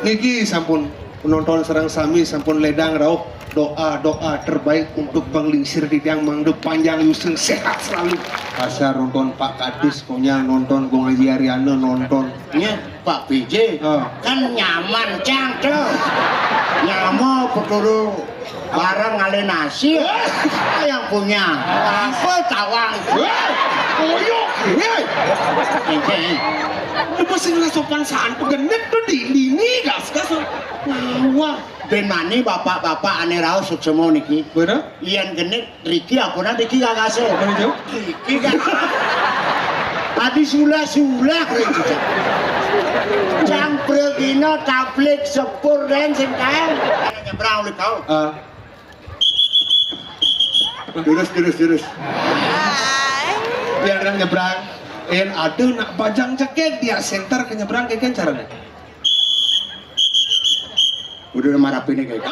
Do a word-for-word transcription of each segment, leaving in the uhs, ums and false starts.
Niki sampun nonton sareng sami, sampun ledang rauh doa-doa terbaik untuk Bang Lingsir titiang, mangda panjang yusung, sehat selalu. Pasar nonton Pak Kadis, konyol nonton Gung Haji Ariana, nonton. Nya, Pak P J, ah, kan nyaman cang tuh. Nyama peturu barang ngalih nasi. Siapa yang punya? Apa tawang? Koyok. Hei. Apa sing sopan santun, genit tuh di dini gas-gas. Wah, ben mani bapak-bapak ane rauh suksema niki. Bener? Yen genit Riki, ampun, Riki gagase. Apa itu? Riki gagase. Adi sulah-sulah, Riki. Cang pragina tablik sepur den sing kae. Nyebrang oleh kau. Ah. Lurus, lurus, lurus. Biar orang nyebrang. Yen ada nak bajang cekek, dia senter ke nyebrang, kayak caranya. Udah marah ini kayak.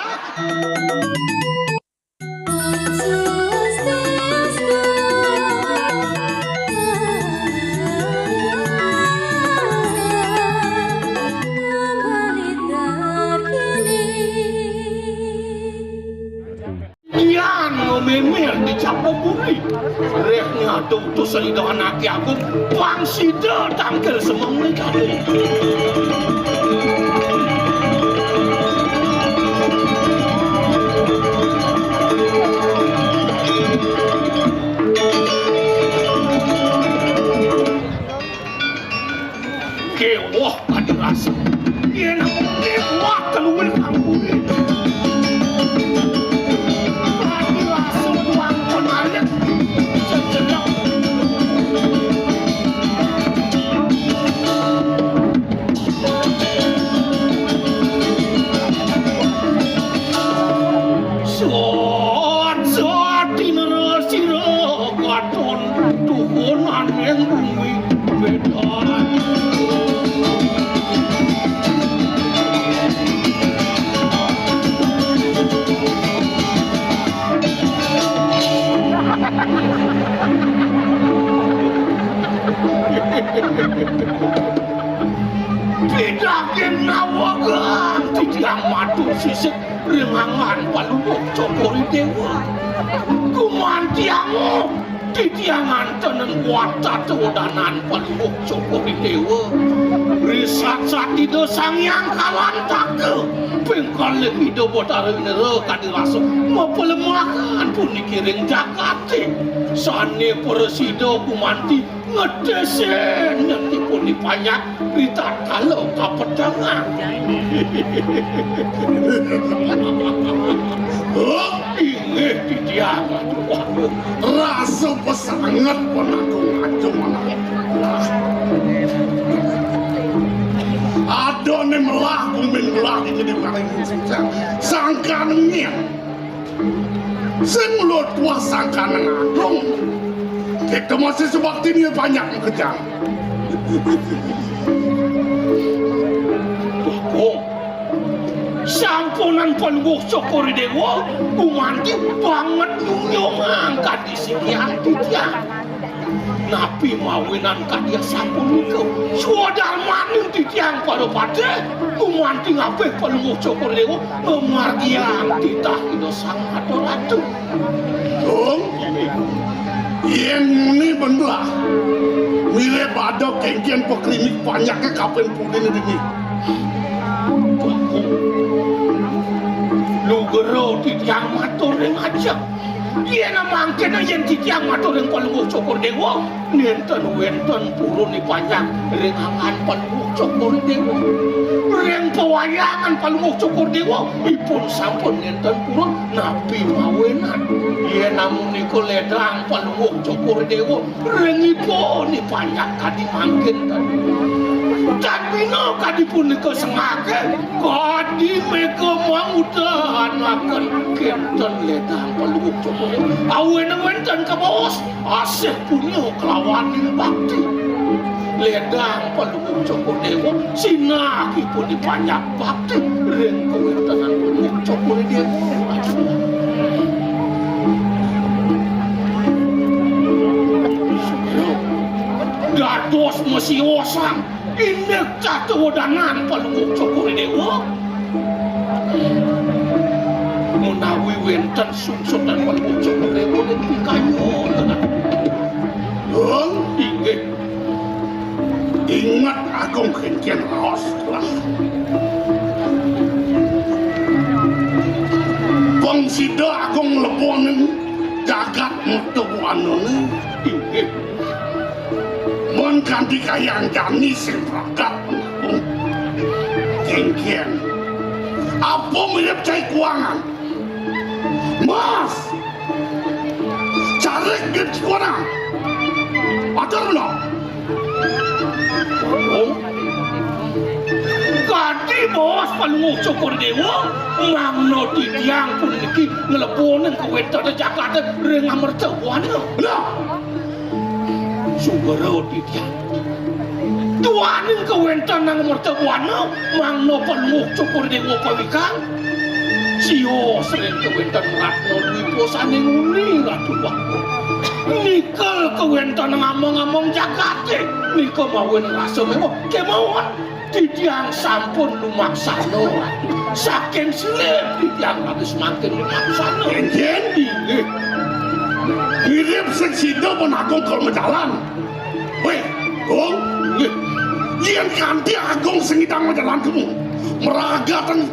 Yan ngememer di Japaburi. Reh nyatu utusan Ida Anake Agung, pang sida tangkil semeng ne jani. Kewah adi rasa. Yen kewah keluar kampung. Adi rasa buang penarik. Sejenak. Sot, sot, tinere sira katon tuhunan ing bumi Medan. Pidaging nawegang titiang matur sisip ring anggan Palungguh Cokor I Dewa. Gumantiang titiang anteneng watat wedanan Palungguh Cokor I Dewa. Risat sat Ida Sang Hyang Kalantaka ping kalih Ida Batara Indra kadi rasa mapalemahan puniki ring jagate. Sane prasida gumanti ngetesin nyetipun di panjak ritatkala kapetengan. Inggih titiang, aduh, aduh. Rasa pesanget pun aku ngajeng anak. Ada ne melah, kumbin melah, iki di maring sangkan nyen. Sing luwih tuah sangkaning agung. Kita masih sebakti nih banyak makejang. Bagong. Sampunan Palungguh Cokor I Dewa, gumanti banget nyungyungang kadi sikian titiang. Napi mawinan kadi asapunika? Swadarmaning titiang para patih, gumanti ngapih Palungguh Cokor I Dewa, ngamargiang titah Ida Sang Maha Ratu. Dong, yen ngene bener, milih pada kengken pakrinik panjake kapen pudin dini. Lugra titiang matur ring ajeng. Yen mangkene yen titiang matur ring Palungguh Cokor Dewa, nenten wenten purun ipanjang ring anggan Palungguh Cokor Dewa. Ring pawayangan Palungguh Cokor Dewa, ipun sampun nenten purun napi mawinan. Yen amunika ledang Palungguh Cokor Dewa, ring ipun ipanjang kadi mangkin tadi. Tan bina kadi punika sengake, kadi mega mangudanaken kenten ledang Palungguh Cokor Dewa. Awen wenten kabaos, asih punya kelawaning bakti. Ledang Palungguh Cokor Dewa, sinah ipun ipanjang bakti ring kawentenan Palungguh Cokor Dewa. Dados masiosang. Indik catur wedangan Palungguh Cokor Déwa. Menawi wénten sungsutan Palungguh Cokor Déwa ing pikayun. Dong, inggih. Inget Agung, kénkén raos telah. Pang sida Agung nglebonin jagat Mertabuana. Inggih. Mun kanti kayang jani sing pragat, kénkén. Apa mirip cai kuangan? Mas! Carik gét kuangan. Atur no. Oh. Kadi baos Palungguh Cokor Déwa, mangda titiang puniki nglebonin kawéntenan jagaté ring Amertabuana. Nah, sugera titiang. Duaning kawéntenan Mertabuana, mangda Palungguh Cokor Déwa pawikang. Sios ring kawéntenan Ratna Dwipa sané nguni Ratu Déwa. Nikel kawéntenan among-among jagaté, nika mawinan rasa méweh. Kémaon titiang sampun lumaksana, Ratu. Saking silih titiang raris mangkin lumaksana. Kénkén? Inggih. Mirip sing sida pun Agung kal majalan. Wéh, Gung, nggih. Yén kanti Agung sing ngidang majalan kemu, mragatang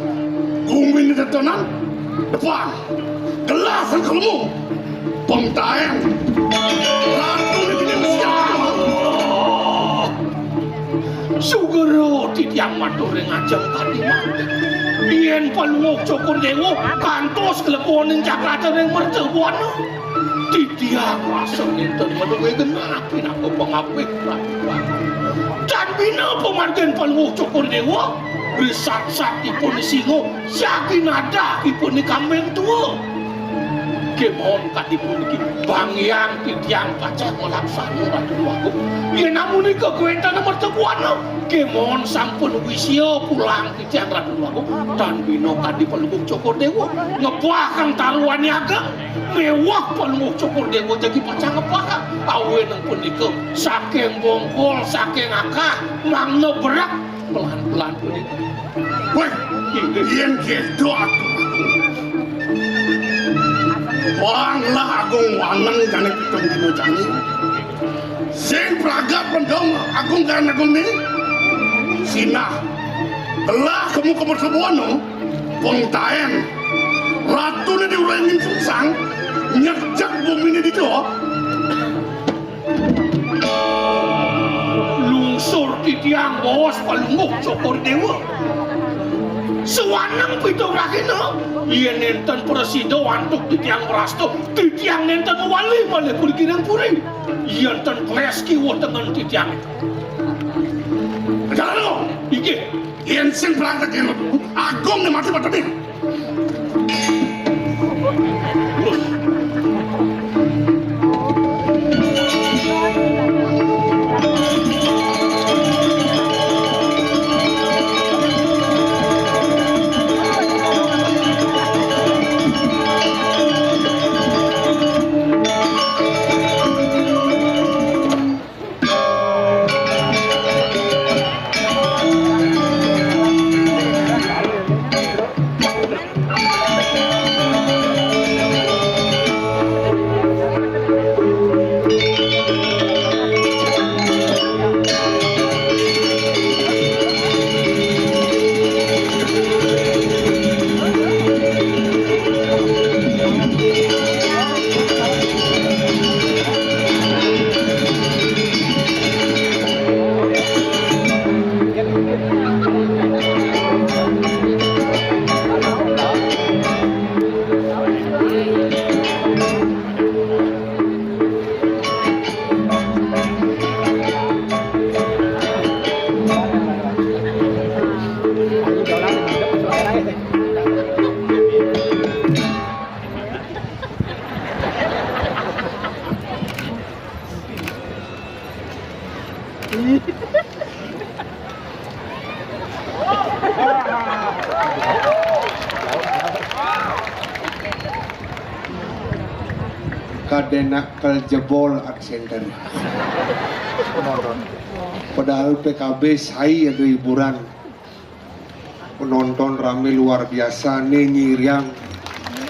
guminé tetenan, depan. Gelas sing kemu. Pemtaén. Ratu niki siap. Sugera titiang matur ring ajeng kadi mangkin. Yén Palungguh Cokor Déwa kantos nglebonin jagaté ring Mertabuana, titiang rasa nénten madué genah pinaka pangapit. Tan bina pamargin Palungguh Cokor Déwa, risatsat ipun singa, siagi nadak ipun kambing tua. Kémaon kadi puniki, banggiang titiang pacang malaksana, Ratu Déwa Agung. Yén amunika kawéntenan Mertabuana, kémaon sampun wisia pulang titiang, Ratu Déwa Agung. Tan bina kadi Palungguh Cokor Déwa ngebahang taruhané ageng, méweh Palungguh Cokor Déwa jagi pacang ngebahang. Awinan punika, saking bongkol, saking akah, mangda berek, pelan-pelan punika. Wéh, yén kéto atur. Wanglah Agung waneng jani pitung dina jani. Sing pragat mendong Agung kayan Agung né. Sinah. Telah kemu ka Mertabuana, pengtaén. Ratuné di Urengin Sungsang, nyejek guminé ditu. Lungsur titiang baos Palungguh Cokor Déwa. Sawaneng pitung rahina, yén nénten prasida antuk titiang prasta, titiang nénten mawali malih puniki ring puri. Yén ten klés kiwuh tengen titiang. Jalano. Inggih. Yén sing berangkat yén Agung né mati pada. Kadéna kel jebol art center. Penonton. Padahal P K B sai ada hiburan. Penonton rame luar biasa, né nyiriang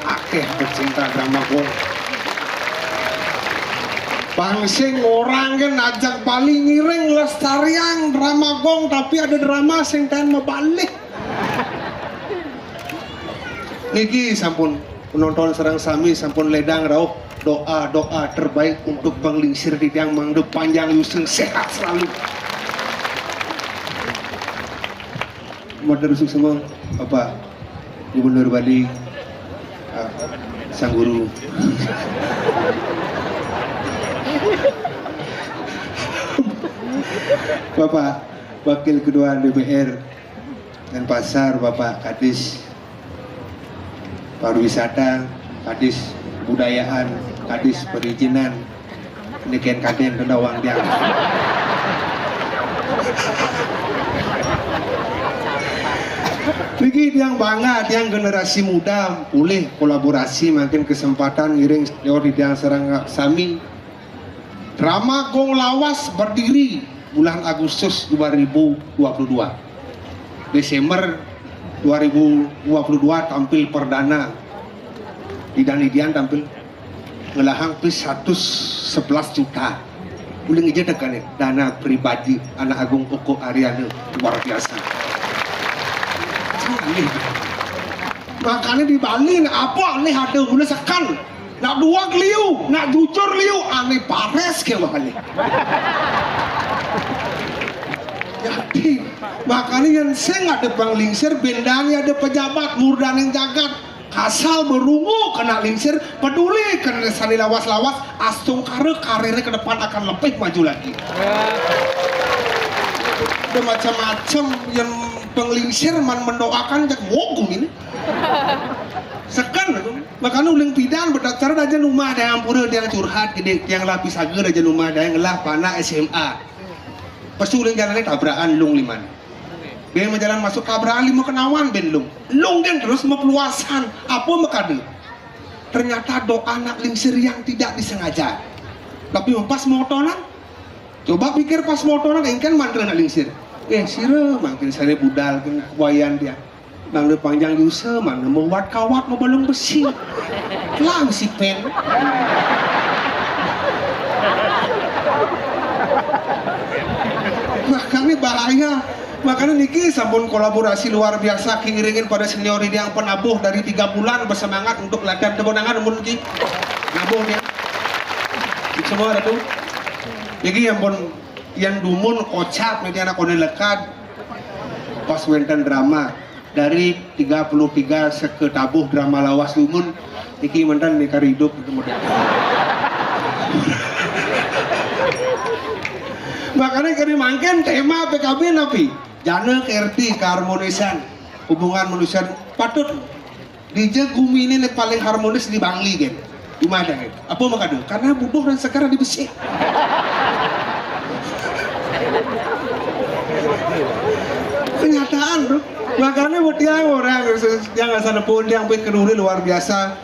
akéh pecinta drama gong. Bang sing orang kan ajak Bali ngiring lestariang drama gong, tapi ada drama sing taén mabalih. Niki sampun penonton sareng sami sampun ledang rauh doa-doa terbaik untuk Bang Lingsir titiang mangda panjang yuswa sehat selalu. Matur suksma Bapak Gubernur Bali, ah, Sang Guru. Bapak Wakil Ketua D P R Denpasar, Bapak Kadis Pariwisata, Kadis Kebudayaan, Kadis Perizinan, niki kadén tendawang tiang. Niki tiang bangga, tiang generasi muda, polih kolaborasi, mangkin kesempatan ngiring senior titiang sareng sami. Drama Gong Lawas berdiri bulan Agustus dua ribu dua puluh dua. Desember dua ribu dua puluh dua tampil perdana. Idan-idian tampil ngelahang pis seratus sebelas juta. Uling aja tekan nih, dana pribadi Anak Agung Oko Aryana luar biasa. Makanya di Bali nih, apa nih ada guna sekan. Nak dua liu, nak jujur liu, ané pares ke makanya. Jadi, makanya yang sing ada Bang Lingsir, bendanya ada pejabat, murdaning jagat, kasal berungu kena Lingsir, peduli kena sani lawas-lawas, astungkara karirnya ke depan akan lebih maju lagi. Ada macam-macam yang Bang Lingsir man mendoakan jak wogung ini. Sekan itu. Makanya uling pidan berdasar aja rumah ada yang pura, dia curhat gede, dia lapis agar aja rumah ada yang ngelah panak S M A. Pas uling jalannya tabrakan lung liman. Dia mau jalan masuk tabrakan lima kenawan ben lung. Lung kan terus mepeluasan. Apa makanya? Ternyata doa anak Lingsir yang tidak disengaja. Tapi pas motonan, coba pikir pas motonan, engken mantra anak Lingsir. Eh, sira mangkin sare budal kan kuayan dia. Mangda panjang yuswa, mangda mewat kawat mabalung besi. Kelang si pen. Makanya bahaya. Makanya niki sampun kolaborasi luar biasa, kiringin pada senior ini yang penabuh dari tiga bulan bersemangat untuk latihan. Tepuk tangan mun niki. Nabuh nih. Semua ada tuh. Niki yang pun yang dumun kocap nanti anak koné lekad pas wénten drama. Dari tiga puluh tiga seka tabuh drama lawas dumun, niki mantan nika hidup gitu model. Makanya kami mangkin tema P K B napi? Jana kerti keharmonisan hubungan manusia patut. Dija gumi ini nih paling harmonis di Bangli kan. Gimana kan? Apa makanya? Karena bubuh dan sekarang dibesik. Kenyataan, bro. Makanya buat tiang orang yang asal pun yang buat keruri luar biasa.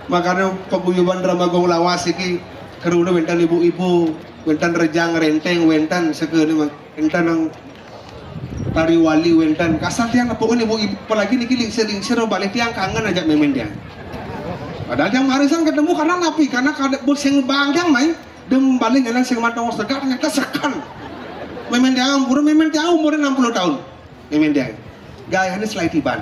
Makanya paguyuban drama gong lawas iki keruri wénten ibu-ibu, wénten rejang renteng, wénten sekene wénten yang tari wali wénten. Kasar tiang nepuk ini bu, apalagi niki lingsir-lingsir balik tiang kangen aja mémén tiang. Padahal tiang marisan ketemu karena napi, karena kada buat sing bang tiang main dem balik ngena sing mantong segak ternyata sekan. Mémén tiang umur mémén tiang umurnya enam puluh tahun. Mémén tiang. Gayanya selain tiban.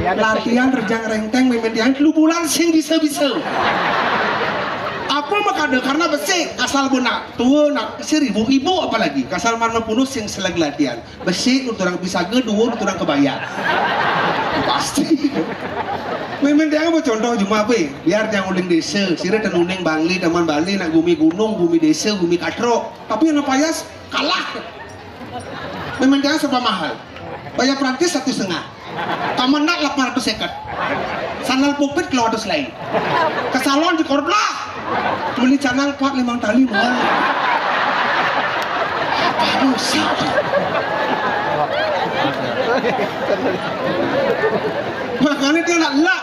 Latihan rejang renteng mémén tiang telu bulan sing bisa-bisa. Apa makanya? Karena besi asal benak tua nak seribu ibu apalagi kasar mana punus sing selagi latihan. Besi nuturang pisaga, dua nuturang kebaya. Pasti. Mémén tiang apa contoh cuma apa? Biar tiang uling desa, sira dan uning Bangli, taman Bali, nak gumi gunung, gumi desa, gumi katrok. Tapi anak payas kalah. Mémén tiang serba mahal. Bayar Prancis satu setengah. Taman nak lapan ratus seket. Sandal pupit kalau harus lain. Ke salon di Korblak. Beli canang empat lima tali mahal. Apa dosa? Makanya dia nak lak,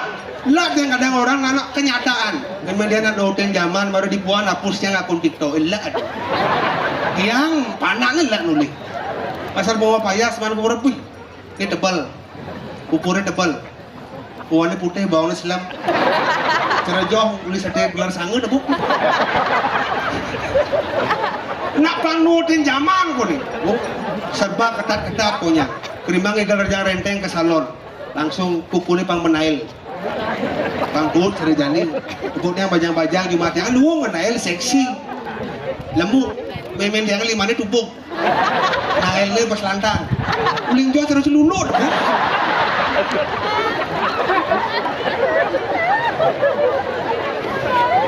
lak yang kadang orang anak kenyataan. Dan dia nak hotel zaman baru dibuat hapus yang akun TikTok. Lak ada. Yang pandangan lah nuli. Pasar bawa payas, mana kurep, wih. Ini tebal. Pupurnya tebal. Kuahnya putih, bawangnya selam. Cerejoh, uli sate gelar sanga, debuk. Nak pang nurutin zaman ko ni. Oh, serba ketat-ketat ko nya. Kerimbang igal kerja renteng ke salon. Langsung kukuhné pang menail. Pang tuut sari jani. Kukuhné bajang-bajang, Jumat yang luung menail seksi. Lemu. Mémén yang limané tubuk. Nailné pas lantang. Uling jos terus lulut.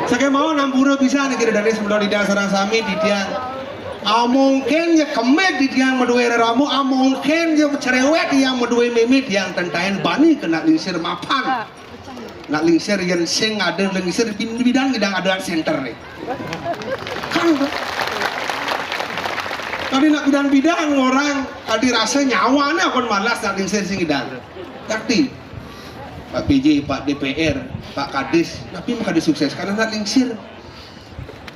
Sakémaon ampura pisan kira dari sebelum di dasar sami di tiang. Amongkén ya kemét di tiang madué rerama, amongkén ya cerewet yang madué mémé tiang tentaén bani kena lingsir mapan. Nak lingsir yén sing ada lingsir bin-, bidang ngidang ada center nih. Kan tadi nak bidang-bidang orang tadi rasa nyawané akan malas nak lingsir sing ngidang. Tapi Pak P J, Pak D P R, Pak Kadis, tapi maka disukses karena nak lingsir.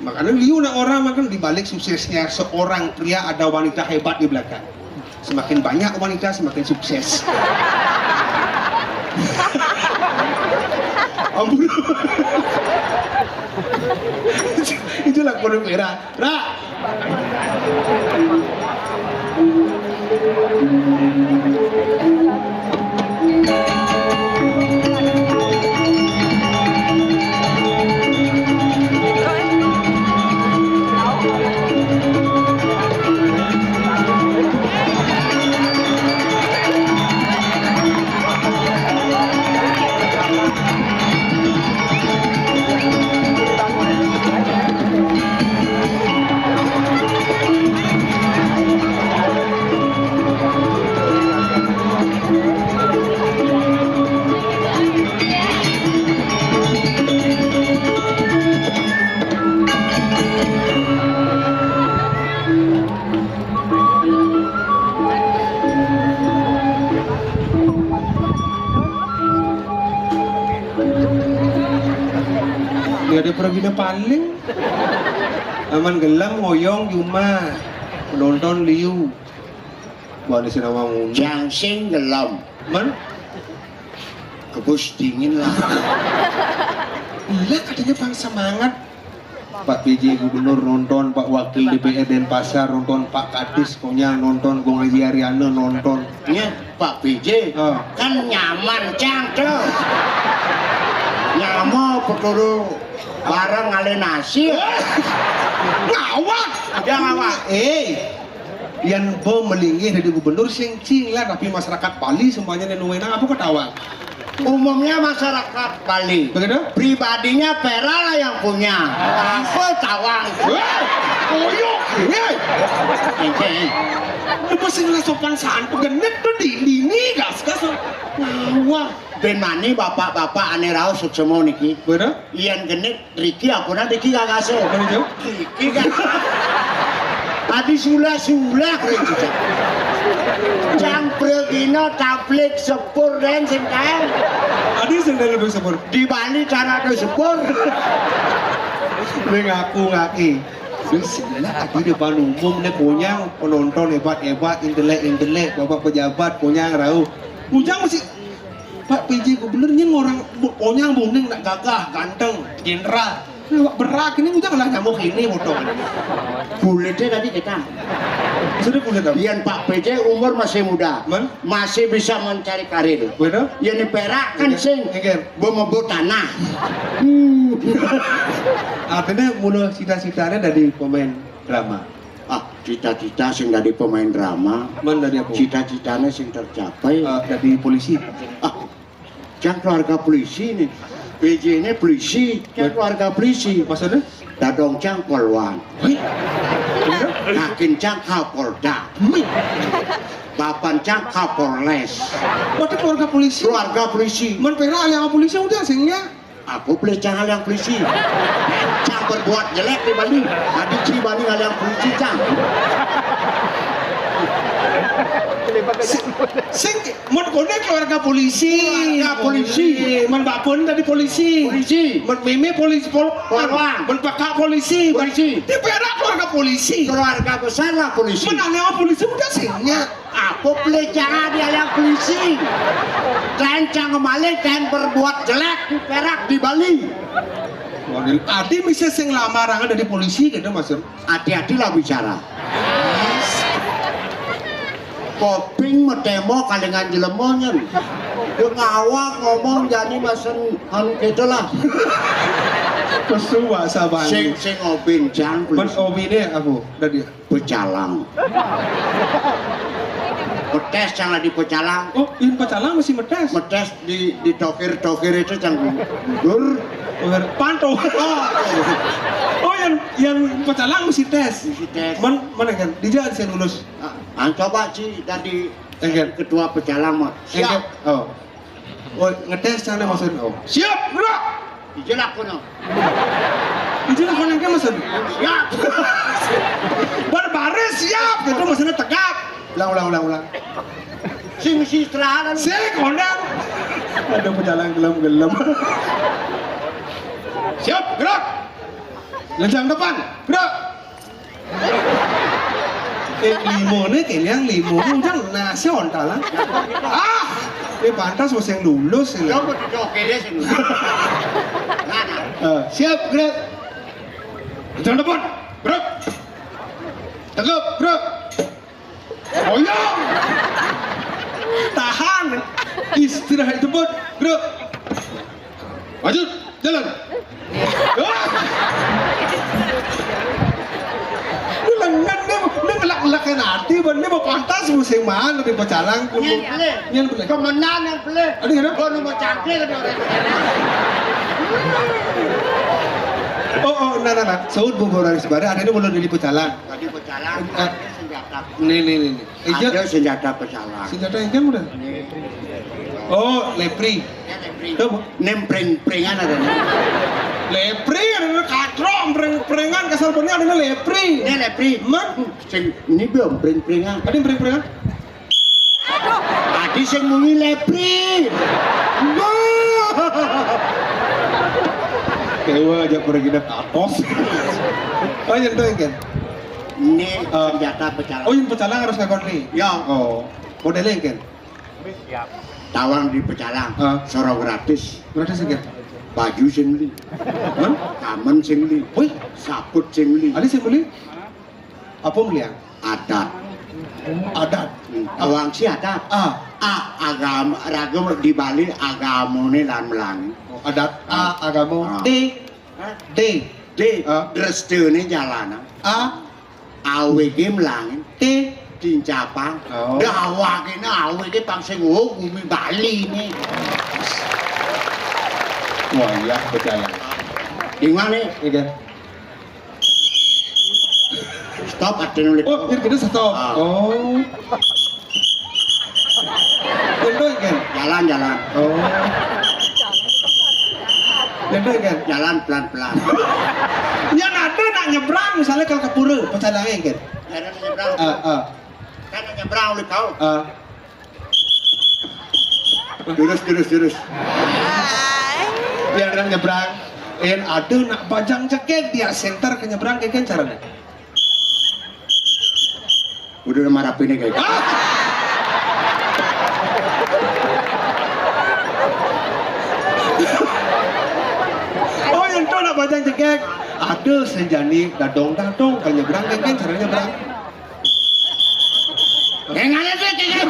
Makanya liu nak orang makan di balik suksesnya seorang pria ada wanita hebat di belakang. Semakin banyak wanita, semakin sukses. Ampun. Itulah kode merah. Ra. Dia ada pergi paling. Aman gelam ngoyong jumah. Penonton liu. Bukan di sini mau ngundang. Jang sing gelam. Man? Kebus dingin lah. Iya, katanya bang semangat. Pak P J Gubernur nonton, Pak Wakil D P R Denpasar nonton, Pak Kadis Konyang nonton, Gong Haji Ariana nonton. Nya, Pak P J. Oh. Kan nyaman, Cang, tuh. Nyaman, peturu bareng ngalih nasi. Ngawak. Aja ngawak. Eh, yén ba malinggih dadi gubernur sing cing lah, tapi masyarakat Bali semuanya né nuénang apa ketawa? Umumnya masyarakat Bali. Begitu? Pribadinya Pera lah yang punya. Apa tawang? Wéh, koyok. Wéh. Apa sing lah sopan santun genit tuh di dini gas-gas. Wah, ben mani bapak-bapak ané raos suksema niki. Bener? Yén genit Riki ampun, Riki gagasa. Apa itu? Riki gagasa. Adi sulah-sulah, Riki. Jang pragina tablik sepur dan sing kaé. Adi sing dalam sepur. Di Bali cara ada sepur. Ini ngaku ngaki. Terus sebenarnya adi depan umum nih konyang, penonton hebat-hebat, intelek-intelek, bapak pejabat konyang rauh. Ujang masih Pak P J gubernur nyén orang bu-, konyang buning nak gagah, ganteng, jenderal. Awak berak ini udah lah nyamuk ini bodoh. Kulitnya tadi kita. Sudah kulit apa? Yén Pak P J umur masih muda, Man? Masih bisa mencari karir. Bener? Yén perak kan Iya. Sing Iya. Bemebut tanah. Hmm. Artinya mula cita-citanya dari pemain drama. Ah, cita-cita sing dari pemain drama. Man dari apa? Cita-citanya sing tercapai. Eh, dari polisi. Ah, Cang keluarga polisi nih. P J ini polisi, cang keluarga polisi. Maksudnya? Dadong cang polwan. Wih. Kakin cang kapolda. Wih. Bapan cang kapolres. Waduh, keluarga polisi. Keluarga polisi. Man perak yang polisi udah singnya. Aku beli cang yang polisi. Cang berbuat jelek di Bali. Tadi ci Bali yang polisi cang. Sing, sing, mun koné keluarga polisi. Keluarga polisi. Mun bapun tadi polisi. Polisi. Mun mémé polisi, pol-, polwan. Mun pekak polisi. Polisi. Di Pérak keluarga polisi. Keluarga besar lah polisi. Mun ané polisi udah sing nya. Apa pelecehan dia yang polisi? Kalian jangan maling, kalian berbuat jelek di Pérak, di Bali. Waduh, adi bisa sing lamaran dari polisi gitu, Mas. Hati-hatilah bicara. Koping metemo kalingan jelema nyen. Yo ngawak ngomong jani mesen anu gitu lah. Pesu bahasa Bali. Sing, sing obincang, mun polisi. Obiné apa? Tadi. Pecalang. Metés yang lagi pecalang. Oh, yang pecalang masih metés. Metés di, di tokir-tokir itu yang gugur. Gugur. Panto. Oh. Oh, yang, yang pecalang masih tés. Masih tés. Man, mana kan? Di jalan saya lulus. Ah, ah, coba sih tadi. Enggak. Ketua pecalang mah. Siap. Enggak. Oh. Oh, ngetés sana maksudnya. Oh. Siap, gerak. Ijelak kono. Ijelak kono ke maksudnya. Siap. Berbaris siap, itu maksudnya tegap. Ulang, ulang, ulang, ulang. Sing si istirahat. Sing kono. Ada pejalan gelem-gelem. Siap, gerak. Lencang depan, gerak. Eh, limoné kenyang limo. Udah nasi ontalan. Ah, ini pantas wis yang lulus ini. Yo, kok dicokele sing. Nah, nah. Eh, siap, gerak. Jangan depan. Gerak. Tegap, gerak. Oyong. Tahan. Istirahat depan. Gerak. Maju, jalan. Wah. Ini lengan nih, ini ngelak-ngelakin hati, Bang. Ini mau pantas musim mana di pecalang? Nyén belé. Nyén belé. Kemenan yang belé. Ada nggak ada? Gua nu mau cangkir di orang. Oh, oh, nah, nah, nah. Saud bubur dari sebare, ada ini belum di pecalang. Tadi pecalang, eh, ada senjata. Nih, nih, nih, nih. Ada senjata pecalang. Senjata yang udah. Nih. Oh, lepri. Ya, lepri. Apa? Nempreng-prengan ada nih. Lepri, ada katrok, preng-prengan, kasar punya ada lepri. Ini lepri. Mat. Sing, ini belum preng-prengan. Ada yang preng-prengan? Tadi sing muni lepri. Dewa aja pergi dah katos. Oh, yang itu kan? Ini, eh, senjata pecalang. Oh, yang pecalang harus ngakon nih. Ya. Oh, modelnya kan? Tawang di pecalang. Ah. Soro gratis. Gratis aja. Baju sing beli. Hah? Kamen sing beli. Wih, saput sing beli. Ada sing beli? Apa beli ya? Adat. Adat. Hmm. Tawang si adat. Ah. A, agama, ragam di Bali agamane lan melangi. Oh, adat. A, ah, agama. Ah. D. Hah? D. D. Ah. Drestene jalanan. A. Awege mlangin. Ti. Dincapang. Oh. Dawakene awege pang sing, oh, bumi Bali ini. Wah, iya, percaya. Di mana? Iya. Stop, ada nulis. Oh, ini kita stop. Ah. Oh. Bener kan? Jalan, jalan. Oh. Bener kan? Jalan pelan-pelan. Yang ada nak nyebrang, misalnya kalau ke pura, pecalange kan? Jalan nyebrang. Ah, ah. Kan nyebrang oleh kau. Ah. Terus, terus, terus. Yang ada nyebrang. Yang ada nak bajang jegég, dia center ke nyebrang, kayak kan caranya. Udah marapine kayak. Ah! Oh, yang tu nak bajang jegég. Ada sejani dadong-dadong, kan nyebrang, kan, kan, caranya nyebrang. Yang ada tu, kan.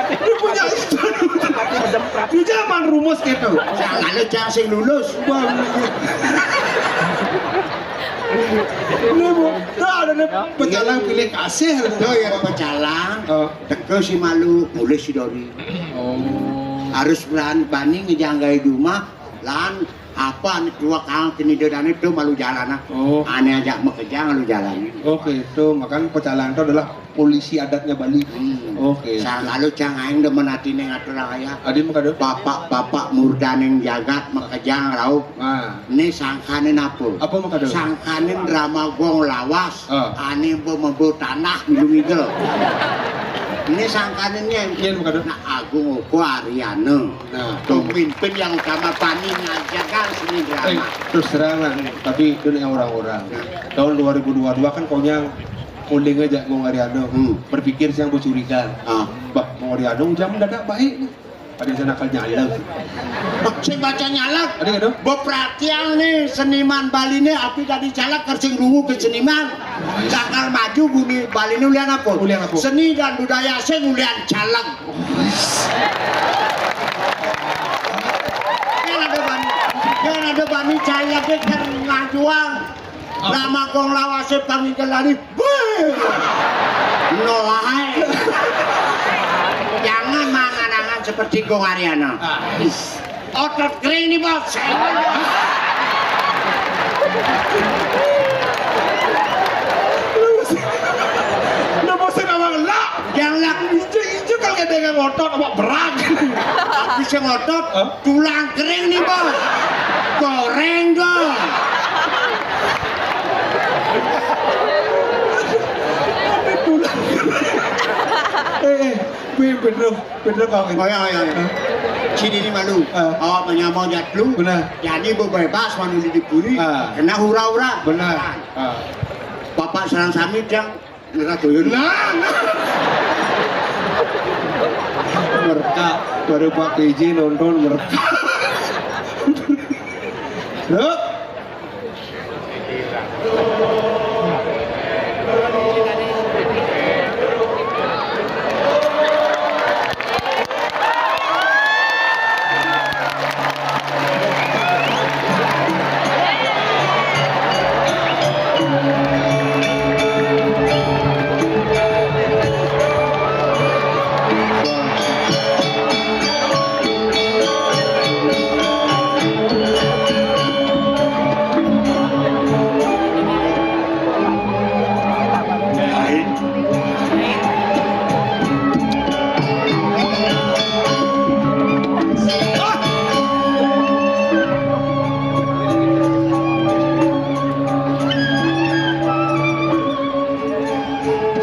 Dia punya itu. Dia zaman rumus gitu. Jangan ada cang sing lulus. Bang. Ini, Bu. Tuh ada nih pecalang pilih kasih. Tuh ya pecalang. Oh. Teke si malu, mulih si dori. Oh. Harus berani, bani ngejanggai di rumah, lan Apa nih dua kang kini dedane tu malu jalan ah. Oh. Ane ajak makejang malu jalan. Oke, itu makanya pecalang itu adalah polisi adatnya Bali. Hmm. Oke. Sang kalau cang aing demen atine ngatur ayah. Adi makado. Bapak-bapak murdaning jagat makejang rauh. Nah. Ini sangkanin apa? Apa makado? Sangkanin drama gong lawas. Ah. Ane bo mebo tanah milu ngigel. Ini sangkaninnya. Iya, makado. Nah, Agung Oko Ariana. Nah, tuh pemimpin yang utama bani ngajaga seni drama. Eh, terus terang lah, tapi itu nih orang-orang. Nah. Tahun dua ribu dua puluh dua kan konyang, kuning aja mau Ariano. Hmm. Berpikir siang bercuriga. Ah. Bah, mau Ariano hujan mendadak baik nih. Ada yang sana kal nyalek. Sing baca nyalek. Ada nggak tuh? Beperhatian nih seniman Bali nih, api tadi calak kersing rungu ke seniman. Bakal maju bumi Bali ini ulian apa? Ulian apa? Seni dan budaya sing ulian calek. Kan ada bani, kan ada bani cahaya ke kan ngajuang. Nama gong lawase panggil lari. Wih. No, hai. Jangan mangan-angan seperti gong Ariana. Ah. Otot kering nih, Bos. Lu bosen abang lah. Yang laku injek-injek kalau dia ngotot apa berat. Tapi sing ngotot, hah? Tulang kering nih, Bos. Goreng dong. Tapi tulang kering. Eh, eh, gue bener, bener kau ini. Oh ya, oh ya, oh ya. Hah? Sini ini malu. Ah. Awak menyamar jadlu. Benar. Jadi bebas malu di dipuri. Ah. Kena hura-hura. Benar. Ah. Bapak serang samit yang Ngerti tuyul. Nah, nah. Mereka baru Pak P J nonton mereka. Loh.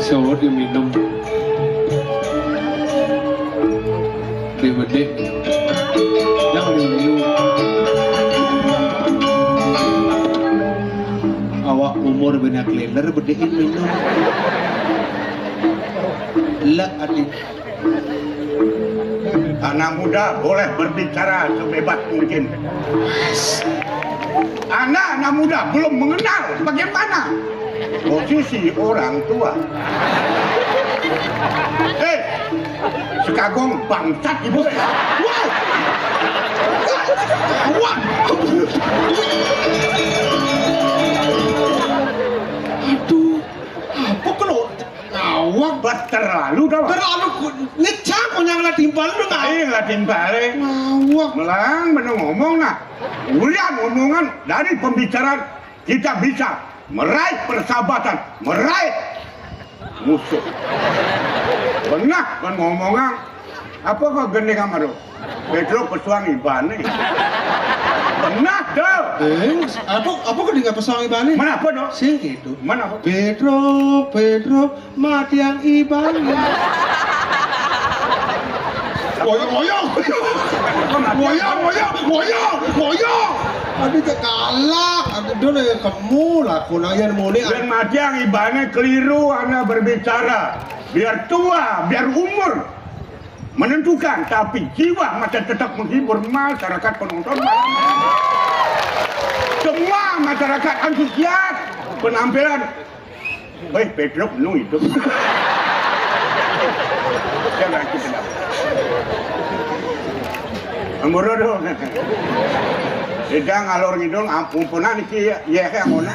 Sawat yang minum. Dewe dek. Jangan dulu. Awak umur banyak leler bedekin minum. Lek ati. Anak muda boleh berbicara sebebas mungkin. Anak-anak muda belum mengenal bagaimana posisi orang tua. Eh, sekagong bangsat ibu. Wah! Wah! Aduh, apa kalau ngawang? Bah, terlalu dah. Terlalu ku-, ngecang punya ngeliat timpal lu, Kak. Iya, ngeliat timpal, eh. Ngawang. Melang, bener ngomong, nah. Ulian omongan dari pembicaraan kita bisa meraih persahabatan, meraih musuh. Benah kan ngomongan. Apa kau gending sama lu? Pedro pesuang ibane. Benah tuh. Eh, apa, apa kau dengar pesuang ibane? Mana apa dong? Sing gitu. Mana apa? Pedro, Pedro, Matiang Iban. Woyong, woyong, woyong. Woyong, woyong, woyong, woyong. Aduh, cek kalah. Aduh, dulu ya kamu lah, kunang yang muni. Dan Matiang Ibannya keliru, Anda berbicara. Biar tua, biar umur menentukan, tapi jiwa masih tetap menghibur masyarakat penonton malam ini. Semua masyarakat antusias penampilan. Weh, Pedro penuh itu. Jangan kita dapat. Amboro dong. Kita ngalor ngidul, ampunan iki ya, ya, ya, ngono.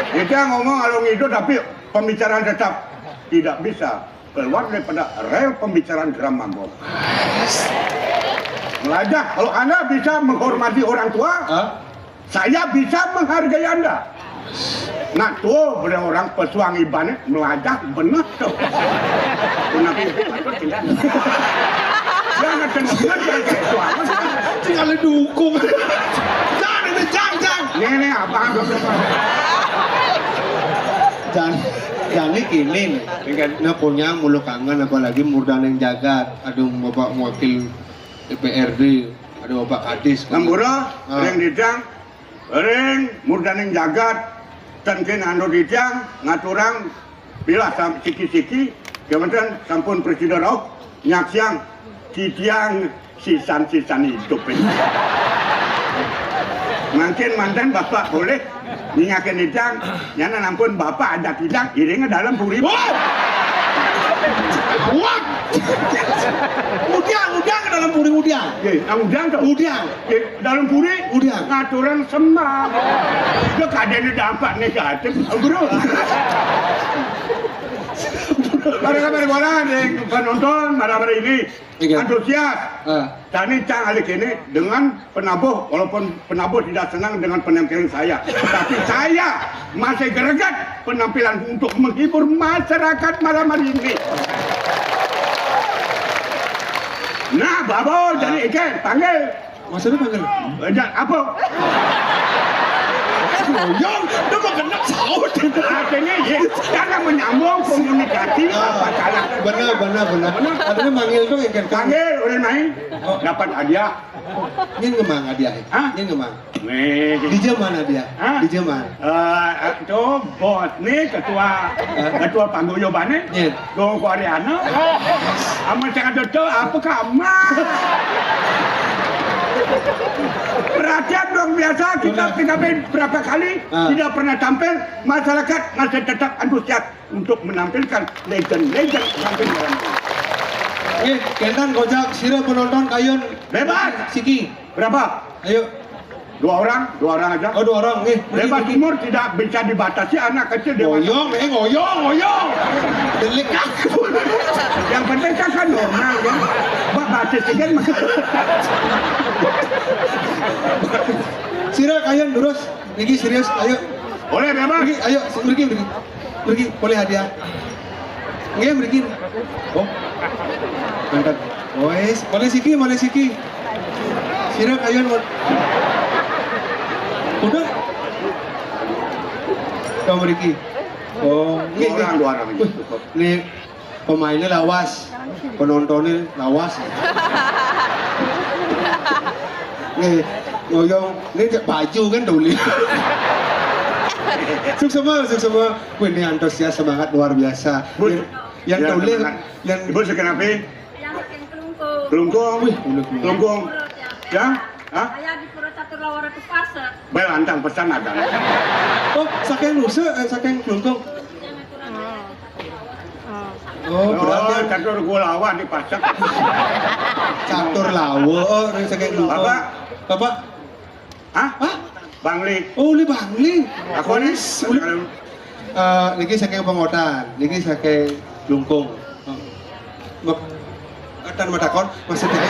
Kita ngomong ngalor ngidul, tapi pembicaraan tetap tidak bisa keluar daripada rel pembicaraan drama gong. Melajah, kalau Anda bisa menghormati orang tua, Hah? Saya bisa menghargai Anda. Nah, tuh, bener orang pesuang ibané melajah bener tuh. Kenapa itu patut tidak? Jangan bener, jangan kayak suara. Tinggal dukung. Jangan, ini jangan, jangan. Nih, nih, apa, apa, apa. Jan, jani kini nih. Nah, punya mulu kangen, apalagi murdaning jagat. Aduh, Bapak wakil D P R D, aduh, Bapak Kadis. Ngambura, Ah. Ring Didang, ring murdaning jagat, ten kin anu Didang, ngaturang, bilah sam-, siki-siki, kemudian sampun presida rauh, nyaksiang, Didang, sisan-sisan hidup ini. Mangkin manten Bapak boleh ningakin Didang, nyana nampun Bapak ada Didang, iring ke dalam puri. Wah! Wah! Udiang, udiang ke dalam puri, udiang. Ye, ah, udiang tuh. Udiang. Ye, dalam puri, Udiang. Ngaturan sembah. Dia kadene dampak negatif, bro. Para kabar bola, deh, penonton, para ini. Iya. Antusias. Ah. Tani cang alik ini dengan penabuh, walaupun penabuh tidak senang dengan penampilan saya, tapi saya masih greget penampilan untuk menghibur masyarakat malam hari ini. Nah, Babo, jadi ikan panggil. Maksudnya panggil? Eh, ja-, apa? Goyong, dia mau kena saut. Artinya, ya, karena menyambung komunikasi, Ah, apa salah? Benar, benar, benar. Benar. Artinya manggil tuh ikan. Panggil, udah naik. Oh. Dapat hadiah. Nyén ngemang hadiah. Hah? Nyén ngemang. Nih. Di zaman hadiah. Hah? Di zaman. Eh, eh, tuh, bos nih ketua, Hah? Ketua paguyubané. Nyén. Dong Koreana. Amun cakap tuh, apa kamu? Perhatian dong, biasa kita Benar. P K B berapa kali Ah. Tidak pernah tampil, masyarakat masih tetap antusias untuk menampilkan legend-legend tampil dalam. Nggih, kénten kocak sira penonton kayun Bebas. Siki. Berapa? Ayo. Dua orang, dua orang aja. Oh, dua orang, nggih. Bebas umur tidak bisa dibatasi, anak kecil dewasa. Ngoyong, eh, ngoyong, ngoyong. Delik aku. Yang penting kan, kan normal, ya. Mbak batis kan. Sira kayun terus. Niki serius, ayo. Boleh, bebas. Niki, ayo, mriki, mriki. Mriki, boleh hadiah. Nggih, mriki. Oh. Mantap. Wes, boleh siki, boleh siki. Sira kayun, Mon. Udah. Kau mriki. Oh, nggih, Dua orang, nggih. Dua orang. Wih, nih pemainnya lawas, penontonnya lawas. Nih, ngoyong, ini cek baju kan tuli. Suksema, suksema. Wih, ini antusias semangat luar biasa. Bos, Yang, yang ya, tuli, teman. Yang Ibu saking napi? Yang saking Klungkung. Klungkung. Wih, Klungkung. Klungkung. Pura, ya. Yang? Hah? Saya di Pura Catur Lawara itu pasek. Bel antang pesan ada. Oh, saking Nusa, eh, saking Klungkung. Yang kurang Oh, Oh, berarti catur gua lawan di pasek. Catur lawa, oh, saking Klungkung. Bapak? Bapak? Hah? Hah? Bangli. Oh, uli Bangli. Aku nih. Wis, uli. Eh, niki saking Pengotan, niki saking Klungkung. Mek-, atan matakon, maksudnya.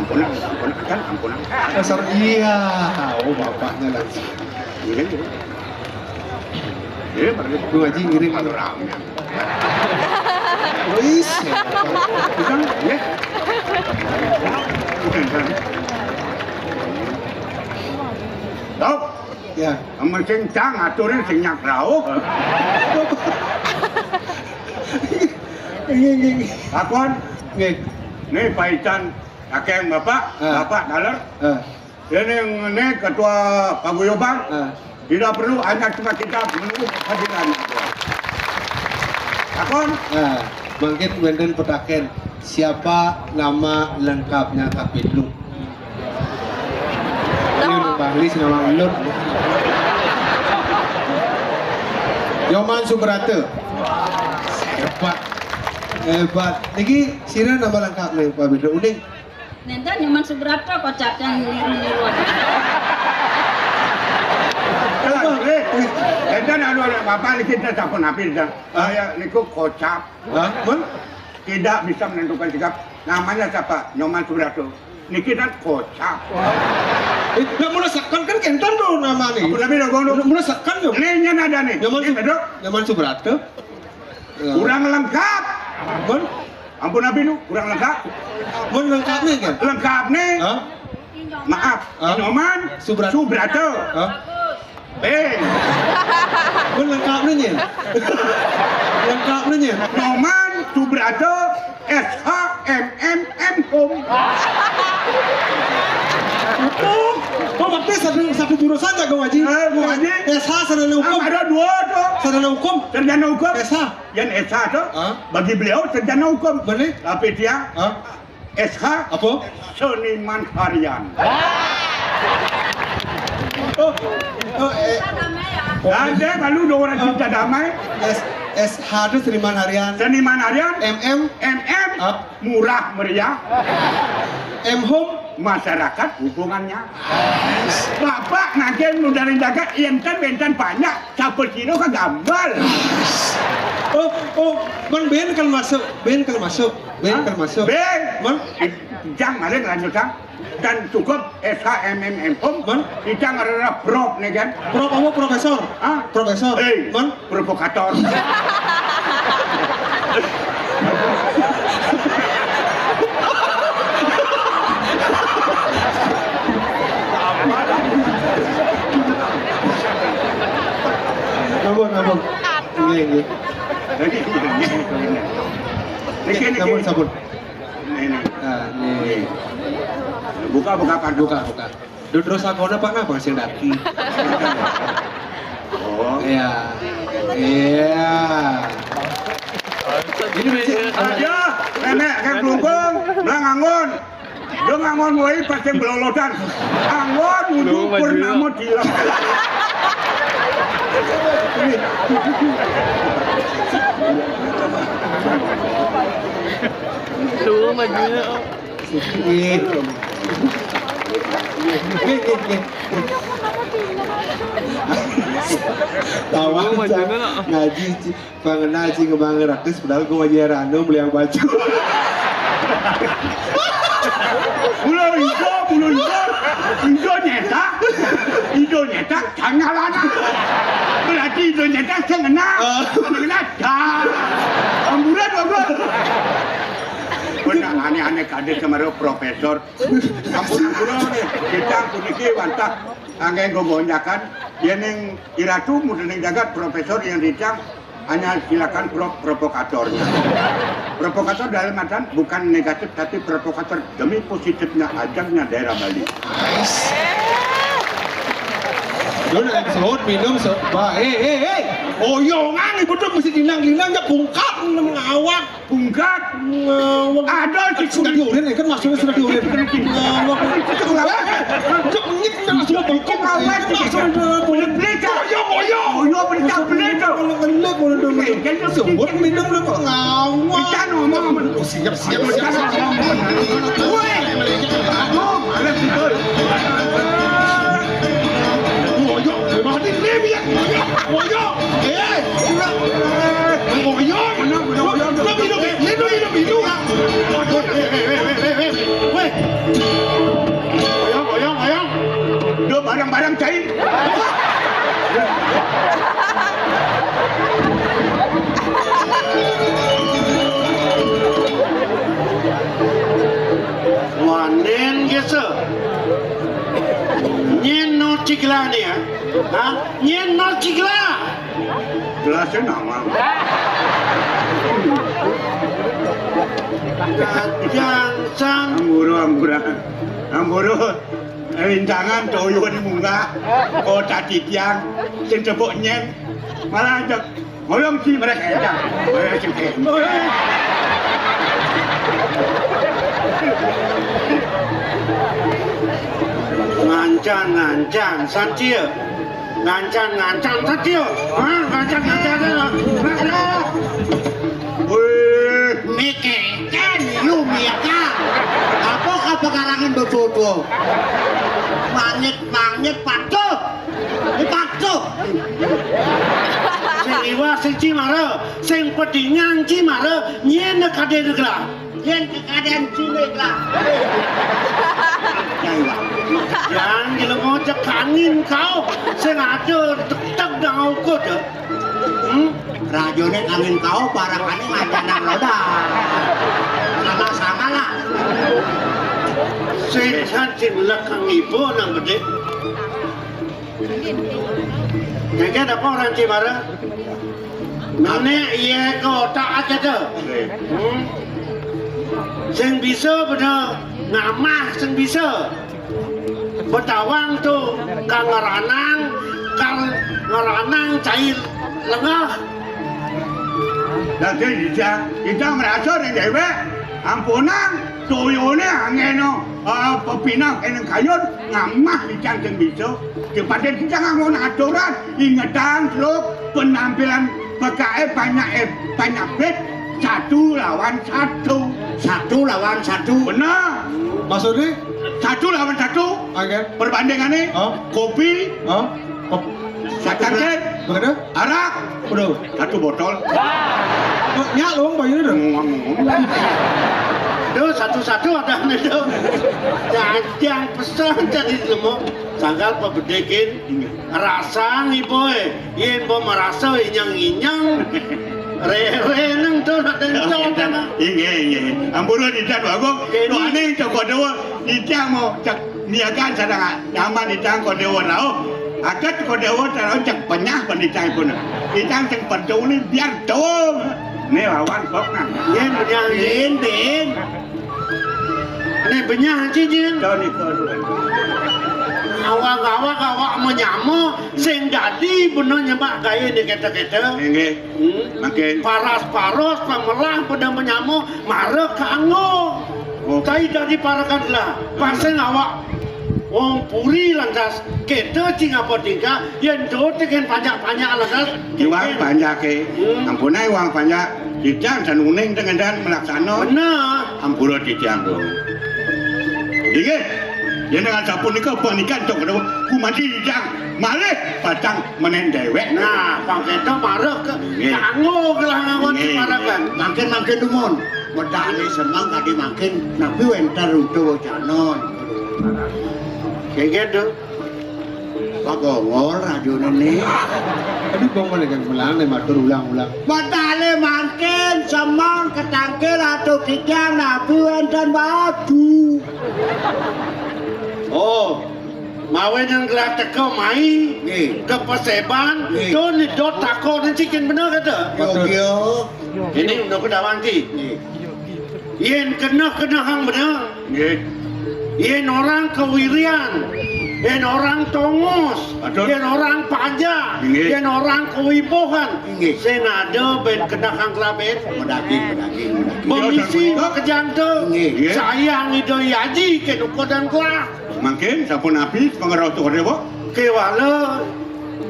Ampunan, ampunan, kan ampunan. Dasar iya. Oh, bapaknya langsung. Iya, iya. Iya, pada Bu Haji ngiring. Panorama. Wis. Bukan, ya. Bukan, kan. Stop. Ya. Amun sing cang aturin sing nyak rauh. Nggih, nggih, nggih. Lakon. Nggih. Nih paican kakek bapak, Ah. Bapak daler. Ah. Ini, ini ketua paguyuban. Ah. Tidak perlu, hanya cuma kita menunggu kehadiran. Lakon. Nah, mangkin wénten petaken, siapa nama lengkapnya Kapitlu? Ini udah Bangli sing nama Elut. Nyoman Subrata. Hebat. Hebat. Niki sira nama lengkap nih, Pak Bidro. Uning. Nénten Nyoman Subrata kocak dan niru-niru. Éh, énten anu, anu, Bapak niki sampun apik, dah. Saya niku kocap. Hah? Mun? Tidak bisa menentukan sikap. Namanya siapa? Nyoman Subrata. Niki kan kocap. Éh, lah, mula seken kan kénten to namane. Ampun, tapi dong, dong. Mula seken yo. Nih, ini ada nih. Nyoman Ini Sub-, bedok. Nyoman Subrata. Kurang lengkap. Mun? Ampun, apa itu? Kurang lengkap. Mun lengkap nih kan? Lengkap nih. Hah? Maaf. Hah? Nyoman Subrat- Subrata. Hah? Éh. Mun lengkap nih, Nyin. Lengkap nih, Nyin. Nyoman Subrata, S H, M M, M Kom. Oh, oh, berarti satu, satu jurusan ya, Gong Haji? Éh, Gong Haji. S H sarjana hukum. Ah, ada dua tuh. Sarjana hukum. Sarjana hukum. S H. Yang S H tuh, Hah? Bagi beliau sarjana hukum. Bener? Tapi dia Hah? S H Apa? Seniman harian. Oh, oh, éh. Ada malu dua orang cinta damai. S, S H itu seniman harian. Seniman harian. M M. M M. Hah? Murah meriah. M Home. Masyarakat hubungannya. Bapak nangkin nu dari jagat, énten-énten banyak. Capek kilo ka gambar. Oh, oh, man, ben kan masuk, ben kan masuk, ben kan masuk. Ben. Man? Jang, mari lanjutkan. Dan cukup S H M M M Home, Man? Kita ngarana prof nih kan. Prof apa, profesor? Hah? Profesor. Éh, Man? Provokator. Ampun, ampun. Nggih, nggih. Niki, niki. Sampun, sampun. Ini. Ah, nih. Buka, buka, Pak. Buka, buka. Duh, terus aku apa napa sing daki? Oh. Iya. Iya. Ini masih Aja, nenek kan glungkung, nah ngangon. Yo ngangon waé pas sing blolodan. Angon wudu Lu maju. Purnama dilem. Tuh, majunya. Nggih. Nggih, nggih, nggih. Tawa Lu aja. Majunya, nak. Ngaji, Ci. Pangenal, Ci, ngembang ratus, padahal gua ngaji era anu, beli yang baju. Bulu ijo, bulu ijo. Ijo nyetak. Ijo nyetak, jangan lana. Berarti ijo nyetak, jangan kena. Oh. Kena, dah. Amburan, bagus. Benar, aneh-aneh, kadé sama profesor. Ampun, ampun, nih. Kita puniki wantah anggé gogonyakan. Yén ing Iratu, mudening jagat, profesor yang dicang, hanya silakan pro-, provokatornya. Provokator dalam artian bukan negatif, tapi provokator demi positifnya, ajaknya daerah Bali. Nice. Dun, ayo, sahur, minum, se-, ba-, éh, éh, éh. Oyongan ibu tuh mesti dinang-dinang, ya bungkak, ngawak. Bungkak. Ngawak. Ada di Sudah diurin, ya kan maksudnya sudah diurin. Ngawak. Itu ngawak. Cek, nyik, langsung bengkok. Ngawak. Maksudnya sudah diurin. Boyo, boyo. Boyo, boyo, boyo. Kalau ngelek, kalau dulu. Sebut minum lu kok ngawak. Kita ngomong. Oh, siap, siap, siap, siap. Woi. Aduh, malas betul. Boyo, mati nih, ya. Boyo. Éh, Oyong. Oyong, Oyong. Lu, lu, lu, lu, lu. Wéh. Oyong, Oyong, Oyong. Duh, barang-barang cai. Wanen gesa. Nyén no cigla nih ya. Hah? Nyén no cigla. Gelasnya nawang. Jangan sang. Amburu, ambura. Amburu. Rintangan toyo di munggah. Kota titiang. Sing tepuk nyén. Malah ajak. Ngolong si mereka ya. Ngancan, ngancan. Santia. Ngancan, ngancan, satya. Hah? Ngancan, ngancan, satya. Wih. Mikir, kan, lu mikir. Apa kapekarangan bebobo? Mangit, mangit. Nyén patuh. Nyén patuh. Sing iwak sing cimara, sing pedingan cimara, nyén kadén gelah. Yén kekadén cilik lah. Yang jelema cek angin kau, sing ada tek-tek dang ukud. Hmm? Rajoné angin kau, parakané macan nang roda. Sama-sama lah. Sing san sing lekang ibu nang gedé. Kagak ada apa orang Cimara. Nenek iya ke otak aja tuh. Hmm. Sing bisa bener ngamah sing bisa. Betawang tuh kang ngeranang, kang ngeranang cair lengah. Dadi kita, kita merasa ning dhewek ampunang toyone angeno, eh, pepinah eneng kayun ngamah licang sing bisa. Dipaden kita nganggo aturan, ingetan, Truk, penampilan pekae banyak, eh, banyak bet, satu lawan satu. Satu lawan satu. Bener. Maksudnya? Satu lawan satu. Oke. Perbandingannya, oh, kopi, oh, kopi. Satu. Arak. Waduh. Satu botol. Wah. Nyak lu bayarnya dong. Ngomong-ngomong. Duh, satu-satu ada nih, duh. Jangan pesan tadi nemu. Sangkal pebedekin. Rasa ngiboy. Yen bo merasa inyang-inyang. Rere nang tuh nak dencok. Inggih, inggih. Ampura didan, Pak Agung. Kene. Doane cok dewa. Nitang mau cek niaga sareng nyaman nitang kodewa rauh. Aget kodewa rauh cek penyah penitang pun. Nitang sing peduli biar dong. Nih lawan kok nah. Yen penyah yen, Din. Nih penyah aja, Din. Jauh nih, jauh. Awak-awak awak menyama sing dadi bener nyemak gaye nih kete-kete. Inggih. Hmm. Mangkin. Paras-paros pamelah pada menyama mara kanggo. Oh. Kai dadi parekan lah. Pasang awak wong puri lantas kita cing apa tingkah yen do tegen panjak-panjak lantas. Iwang panjake. Hmm. Ampun ae wong panjak. Titiang dan uning dengan dan melaksana. Bener. Ampura titiang, Bro. Inggih. Yen dengan sapunika panikan cok kumanti titiang malih patang menen dewek. Nah, pangketa marah ke. Nggih. Kanggo gelah ngawon. Nggih. Separakan. Mangkin-mangkin dumun. Wedakne semeng kadi mangkin nabi wenten Utawa Canon. Kayak gitu. Pak Bongol rajone ne. Aduh, Bongol kan melane matur ulang-ulang. Wedakne mangkin semeng ketangkil atuh titiang nabi wenten badu. Oh. Mawe nang gelah teka mai, nggih, ke peseban, nggih, to nyedot takon cikin bener kata. Yo, yo. Ini udah kedawan ki. Nggih. Yen keneh-keneh hang bener. Nggih. Yen orang kewirian, yen orang tongos, betul, yen orang panjak, nggih, yen orang kewibohan. Nggih. Sing ada ben keneh hang kelabet. Medaging, medaging, medaging. Bemisi kejang tu. Nggih. Sayang ida yaji ke nukodan kelah. Mangkin sapunapi pangrauh Tuhan Dewa? Kewala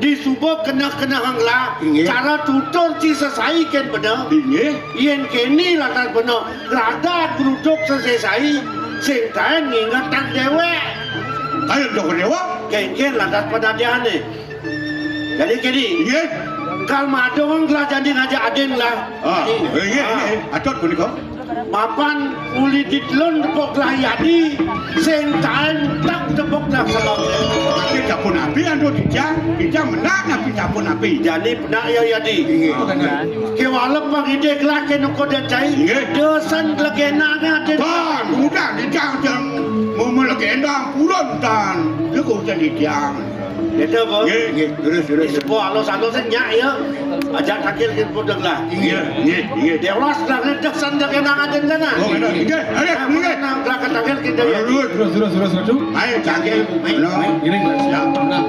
disuba keneh-keneh angla, inggih, cara tutur ci sesai ken bena. Inggih. Yen kene lantas bena rada gruduk sesai sing kaen ngingetang dewek. Ayo Tuhan Dewa. Ken-ken lantas padadiane. Jadi kene. Inggih. Kal madong lah jadi ngajak adin lah. Ah, inggih, inggih. Atot punika. Mapan uli ditelun tepuk lah yadi, sing kaen tak tepuk lah sebab. Tapi sapunapi anu dijang, dijang menang napi sapunapi. Jadi penak ya yadi. Inggih. Kewala pangide kelake nuko dan cai. Inggih. Dosan legenanya ada. Tan, mudah dijang jang mau legenda purun tan. Dia kok jadi dijang. Gitu, Bos. Nggih, nggih, terus, terus. Di sepuh alus-alus nyak ya. Ajak takil ke pundek lah. Nggih, nggih, nggih. Dia ulas lah ngedesan jaga nang aden sana. Oh, nggih, nggih. Ayo, nggih. Nang gerak takil kita ya. Terus, terus, terus, terus. Ayo, cangkil. Ayo, ayo. Ini, siap. Nah.